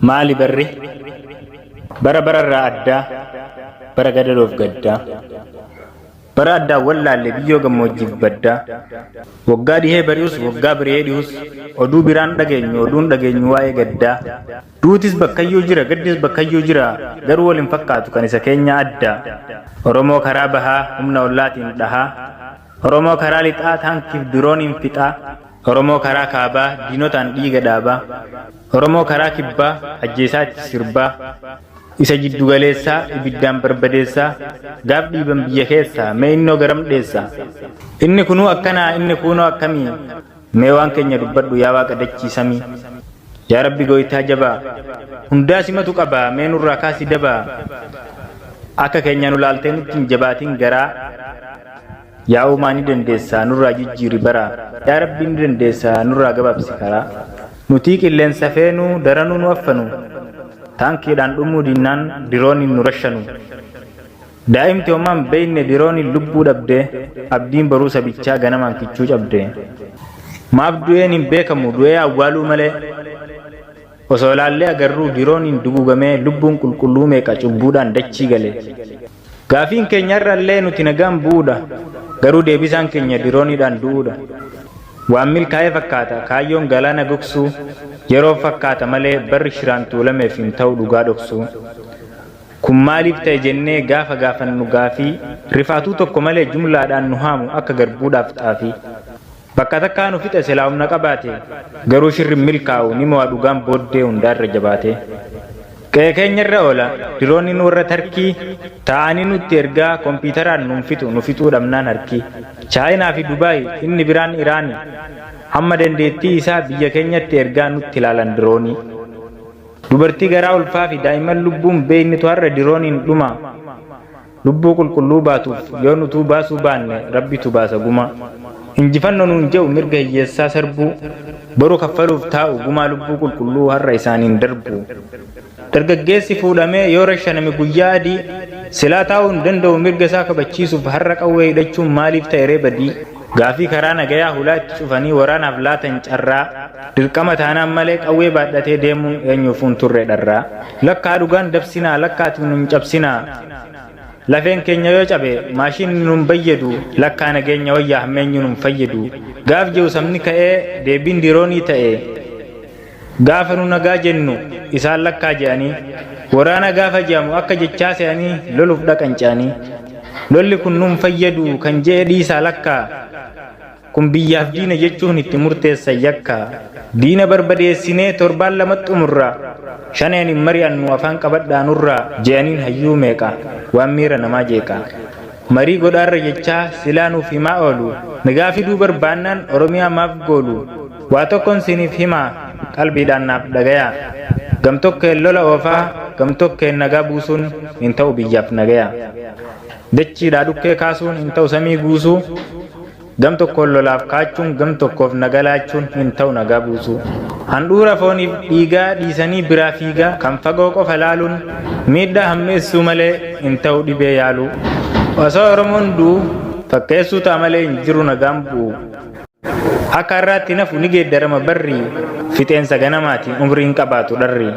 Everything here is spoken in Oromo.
Maali barri? Bara bararraa addaa, bara gadadoof gaddaa. Bara addaan wallaalle biyyoo gammoojjiif baddaa. Waggaa dhihee bari'us waggaa bari'ee dhihus oduu biraan dhageenyu oduun dhageenyu waa'ee gaddaa. Duutis bakkayyuu jira gaddis bakkayyuu jira garuu wal hin fakkaatu kan isa keenyaa adda. Oromoo karaa bahaa humna ollaatiin dhahaa. Oromoo karaa lixaa taankiif dirooniin fixaa. Oromoo karaa kaabaa diinotaan dhiiga dhaabaa. Oromoo karaa kibbaa ajjeesaa itti sirbaa. Isa jiddu galeessaa ibiddaan barbadeessaa. Gaaf dhiiban biyya keessaa mee innoo garam dheessaa. Inni kunuu akkanaa inni kuunoo akkamii. Mee waan keenya dubbadhu yaa waaqa dachii samii. Yaa Rabbi gooytaa jabaa. Hundaa simatu qabaa mee nurraa kaasi dabaa. Akka keenya nu laaltee nutti hin jabaatin garaa. Yaa uumaa ni dandeessaa nurraa jijjiiri baraa. Yaa Rabbi ni dandeessaa nurraa gabaabsi karaa. Nutii qilleensa feenuu daranuu nu affanu. Taankiidhaan dhumuu dinnaan dirooniin nu rashanu. Daa'imti homaa hin beekne dirooniin lubbuu dhabde abdiin boruu sabichaa ganamaan kichuu cabde. Maaf du'een hin beekamu du'ee awwaaluu malee. Osoo laallee agarruu dirooniin duguugamee lubbuun qulqulluu meeqa cubbuudhaan dachii gale. Gaafiin keenya har'allee nuti nagaan bu'uudha. Garuu deebisaan keenya dirooniidhaan du'uudha. Waan milkaa'ee fakkaata kaayyoon galaana gogsuu yeroof fakkaata malee barri shiraan tuulameef hin ta'u dhugaa dhoksuu. Kun maaliif ta'e jennee gaafa gaafannu gaafii, rifaatuu tokko malee jumlaadhaan nu haamu akka garbuudhaaf xaafii. Bakka takkaa nu fixa silaa humna qabaate, garuu shirri hin milkaa'u ni mo'a dhugaan booddee hundaarra jabaatee. Qe'ee keenyarra oola dirooniin warra Tarkii, taa'anii nutti ergaa kompiitaraan nuun fixu nu fixuu dhabnaan harki. Chaayinaa fi Dubaay inni biraan Iraani, hamma dandeettii isaa biyya keenyatti ergaa nutti laalan diroonii. Dubartii garaa ulfaa fi daa'imman lubbuun beeknitu har'a dirooniin dhuma. Lubbuu qulqulluu baatuuf yoo nutuu baasuu baanne Rabbitu baasa gumaa. Injifanno nuun je'u mirga hiyyeessaa sarbuu, boru kaffaluuf taa'u gumaa lubbuu qulqulluu har'a isaaniin darbu. Dargaggeessi fuudhamee yoo rashaname guyyaa adii, silaa taa'uu hin danda'u mirga isaa kabachiisuuf har'a qawwee hidhachuun maaliif ta'eree badii? Gaafii karaa nagayaa hulaa itti cufanii waraanaaf laatan carraa, dirqama taanaan malee qawwee baadhatee deemuun eenyuufuu hin turre dharraa. Lakkaa dhugaan dabsinaa lakkaati nun cabsinaa. Lafeen keenya yoo cabe maashinni nun bayyadu lakkaa nageenya wayyaa hammeenyu nun fayyadu. Gaaf je'u sabni ka'ee deebiin diroonii ta'e. Gaafa nu nagaa jennu isaan lakkaa je'anii. Waraana gaafa je'amu akka jechaa se'anii loluuf dhaqan ce'anii. Lolli kun nun fayyadu kan je'e dhiisaa lakkaa. Kun biyyaaf diina jechuun itti murteessan yakka. Diina barbadeessinee torbaan lama xumurra. Shaneen hin mari'annu afaan qabadhaa nurraa je'aniin hayyuu meeqa waan miira namaa jeeqa. Marii godhaarra jechaa silaa nuuf himaa oolu. Nagaa fiduu barbaannaan Oromiyaa maaf goolu. Waa tokkon siniif himaa qalbiidhaan naaf dhagayaa. Gamtokkeen lola oofaa gamtokkeen nagaa buusuun hin ta'u biyyaaf nagayaa. Dachiidhaa dhukkee kaasuun hin ta'u samii guusuu. Gam tokkoon lolaaf kaachuun gam tokkoof nagaa laachuun hin ta'u nagaa buusuu. Handhuura fooniif dhiigaa dhiisanii biraa fiigaa kan fagoo qofa laaluun miidhaa hammeessuu malee hin ta'u dhibee yaaluu. Osoo Oromoon du'u fakkeessuu ta'a malee hin jiru nagaan bu'u. Akka har'aatti nafu ni geeddarama barri fixeensa ganamaati umriin qabaatu dharri.